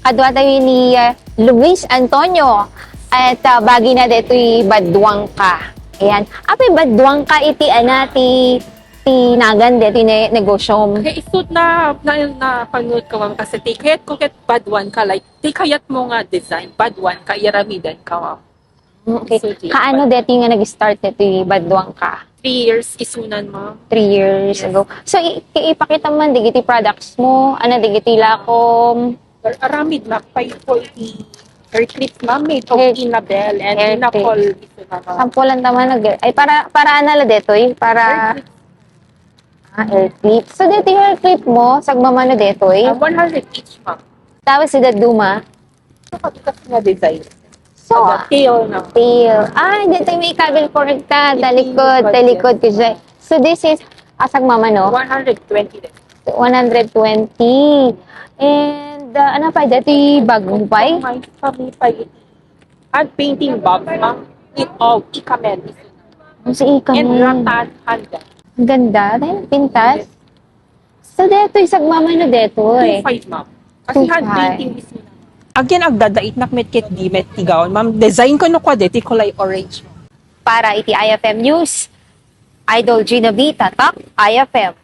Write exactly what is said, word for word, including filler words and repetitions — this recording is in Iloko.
Kadua tayo ni, ah, Luis Antonio. At, ah, bagina detoy Baduangka. Ayan. Apay Baduangka iti, ana, ti, ti nagan detoy ne-, negosyom? Kay isut na, na, napanood ko, ma'am, kasi ti kayat ko ket Baduangka, like, ti kayat mo nga design, Baduangka, iramidan ka, ma'am. Mm, okay. So, di Kaano pa deti nga nag-start deti Baduangka? Three years isunan, ma'am. Three years Yes. ago. So, i-, i-, ipakita man digiti products mo, ano, digiti lakom? Ar-, aramid na, pay ko iti hair clips, ma'am, made of Hair, Inabel and hair Inacol clips. Isunan, ma'am. Sampulan ta man, nag-, ay, para, para ano la detoy? Para Hair clips. Ah, hair clip. So, deti hair clip mo, sagmamano detoy? Ah, one hundred each, ma'am. Tapos, si Daduma? Sa kabitas nga design. So, Sa tail na. Tail. Ay, dito may cable cord ka. Talikod, talikod ko siya. So, this is, ah, sagmamano? One hundred twenty din. One hundred twenty. And, uh, ano pa, dati bagong pay? Kami pa iti hand painting box, ma'am. It all, ikamen. Ang si Ikamen. And rattan handle. Ang ganda. Ay, pintas. So, detoy, sagmamano detoy? Two five, ma'am. Kasi hand painting is Again, agdadaitnak met ket di met tigaon, ma'am. Design ko no kwa deti kulay orange, ma'am. Para iti I F M News, Idol Gina Vita, Talk I F M.